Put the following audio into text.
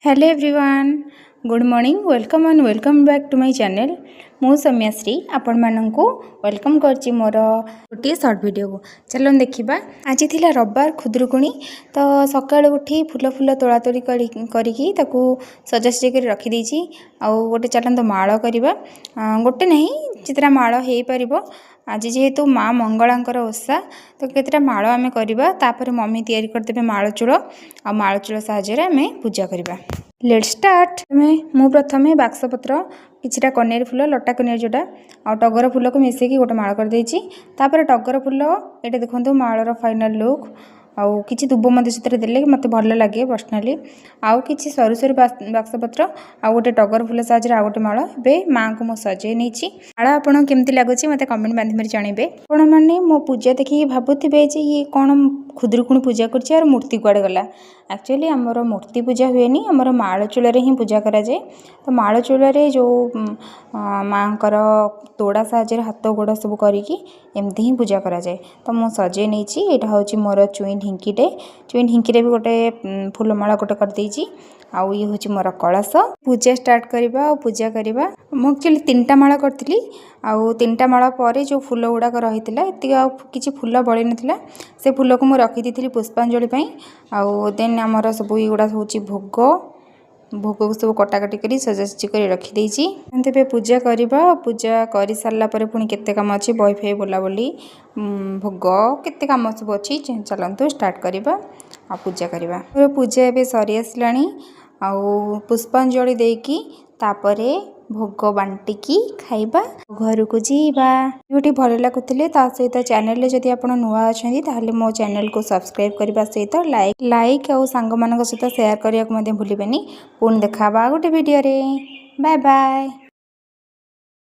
Hello everyone, good morning, welcome and welcome back to my channel. ମୁଁ ସୌମ୍ୟାଶ୍ରୀ ଆପଣମାନଙ୍କୁ welcome କରିଛି ମୋର ଗୋଟିଏ ସର୍ଟ ଭିଡ଼ିଓକୁ। ଚାଲନ୍ତୁ ଦେଖିବା। ଆଜି ଥିଲା ରବିବାର, ଖୁଦୁରୁକୁଣୀ। ତ ସକାଳୁ ଉଠି ଫୁଲ ଫୁଲ ତୋଳାତୋଳି କରିକି ତାକୁ ସଜାସଜି କରି ରଖିଦେଇଛି। ଆଉ ଗୋଟେ ଚାଲନ୍ତୁ ମାଳ କରିବା। ଗୋଟେ ନାହିଁ, ଯେତେଟା ମାଳ ହେଇପାରିବ। ଆଜି ଯେହେତୁ ମା ମଙ୍ଗଳାଙ୍କର ଓଷା, ତ କେତେଟା ମାଳ ଆମେ କରିବା। ତାପରେ ମମି ତିଆରି କରିଦେବେ ମାଳ ଚୂଳ, ଆଉ ମାଳ ଚୂଳ ସାହାଯ୍ୟରେ ଆମେ ପୂଜା କରିବା। Let's start. ମୁଁ ପ୍ରଥମେ ବାକ୍ସପତ୍ର, କିଛିଟା କନିଆରୀ ଫୁଲ, ଲଟା କନିଆରୀ ଯେଉଁଟା, ଆଉ ଟଗର ଫୁଲକୁ ମିଶେଇକି ଗୋଟେ ମାଳ କରିଦେଇଛି। ତାପରେ ଟଗର ଫୁଲ, ଏଇଟା ଦେଖନ୍ତୁ ମାଳର ଫାଇନାଲ୍ ଲୁକ୍। ଆଉ କିଛି ଦୁବ ମଧ୍ୟ ସେଥିରେ ଦେଲେ ମୋତେ ଭଲ ଲାଗେ ପର୍ସନାଲି। ଆଉ କିଛି ସରୁ ସରୁ ବାକ୍ସପତ୍ର ଆଉ ଗୋଟେ ଟଗର ଫୁଲ ସାହାଯ୍ୟରେ ଆଉ ଗୋଟେ ମାଳ। ଏବେ ମାଆଙ୍କୁ ମୁଁ ସଜେଇ ନେଇଛି। ମାଳ ଆପଣଙ୍କୁ କେମିତି ଲାଗୁଛି, ମୋତେ କମେଣ୍ଟ ମାଧ୍ୟମରେ ଜଣାଇବେ। ଆପଣମାନେ ମୋ ପୂଜା ଦେଖିକି ଭାବୁଥିବେ ଯେ ଇଏ କ'ଣ ଖୁଦୁରୁକୁଣୀ ପୂଜା କରୁଛି ଆଉ ମୂର୍ତ୍ତି କୁଆଡ଼େ ଗଲା? ଆକ୍ଚୁଆଲି ଆମର ମୂର୍ତ୍ତି ପୂଜା ହୁଏନି, ଆମର ମାଳ ଚୂଳରେ ହିଁ ପୂଜା କରାଯାଏ। ତ ମାଳ ଚୂଳରେ ଯେଉଁ ମାଆଙ୍କର ତୋଡ଼ା ସାହାଯ୍ୟରେ ହାତ ଗୋଡ଼ ସବୁ କରିକି ଏମିତି ହିଁ ପୂଜା କରାଯାଏ। ତ ମୁଁ ସଜେଇ ନେଇଛି। ଏଇଟା ହେଉଛି ମୋର ଚୁଇଁ ଢିଙ୍କିଟେ। ଚୁଇଁ ଢିଙ୍କିରେ ବି ଗୋଟେ ଫୁଲମାଳ ଗୋଟେ କରିଦେଇଛି। ଆଉ ଇଏ ହେଉଛି ମୋର କଳସ। ପୂଜା ଷ୍ଟାର୍ଟ କରିବା ଆଉ ପୂଜା କରିବା। ମୁଁ ଆକ୍ଚୁଆଲି ତିନିଟା ମାଳ କରିଥିଲି। ଆଉ ତିନିଟା ମାଳ ପରେ ଯେଉଁ ଫୁଲ ଗୁଡ଼ାକ ରହିଥିଲା, ଏତିକି, ଆଉ କିଛି ଫୁଲ ବଳି ନଥିଲା। ସେ ଫୁଲକୁ ମୁଁ ରଖିଦେଇଥିଲି ପୁଷ୍ପାଞ୍ଜଳି ପାଇଁ। ଆଉ ଦେନ୍ ଆମର ସବୁ ଏଗୁଡ଼ା ହେଉଛି ଭୋଗ। ଭୋଗକୁ ସବୁ କଟାକଟି କରି ସଜାସଜି କରି ରଖିଦେଇଛି। ଏମିତି ଏବେ ପୂଜା କରିବା। ପୂଜା କରିସାରିଲା ପରେ ପୁଣି କେତେ କାମ ଅଛି, ବହି ଫହି ବୋଲାବୋଲି, ଭୋଗ, କେତେ କାମ ସବୁ ଅଛି। ଚାଲନ୍ତୁ ଷ୍ଟାର୍ଟ କରିବା ଆଉ ପୂଜା କରିବା। ମୋର ପୂଜା ଏବେ ସରି ଆସିଲାଣି। ଆଉ ପୁଷ୍ପାଞ୍ଜଳି ଦେଇକି ତାପରେ ଭୋଗ ବାଣ୍ଟିକି ଖାଇବା, ଘରକୁ ଯିବା। ଭିଡ଼ିଓଟି ଭଲ ଲାଗୁଥିଲେ, ତା ସହିତ ଚ୍ୟାନେଲରେ ଯଦି ଆପଣ ନୂଆ ଅଛନ୍ତି, ତାହେଲେ ମୋ ଚ୍ୟାନେଲକୁ ସବସ୍କ୍ରାଇବ୍ କରିବା ସହିତ ଲାଇକ୍ ଲାଇକ୍ ଆଉ ସାଙ୍ଗମାନଙ୍କ ସହିତ ସେୟାର କରିବାକୁ ମଧ୍ୟ ଭୁଲିବେନି। ପୁଣି ଦେଖା ହେବା ଆଉ ଗୋଟେ ଭିଡ଼ିଓରେ। Bye bye.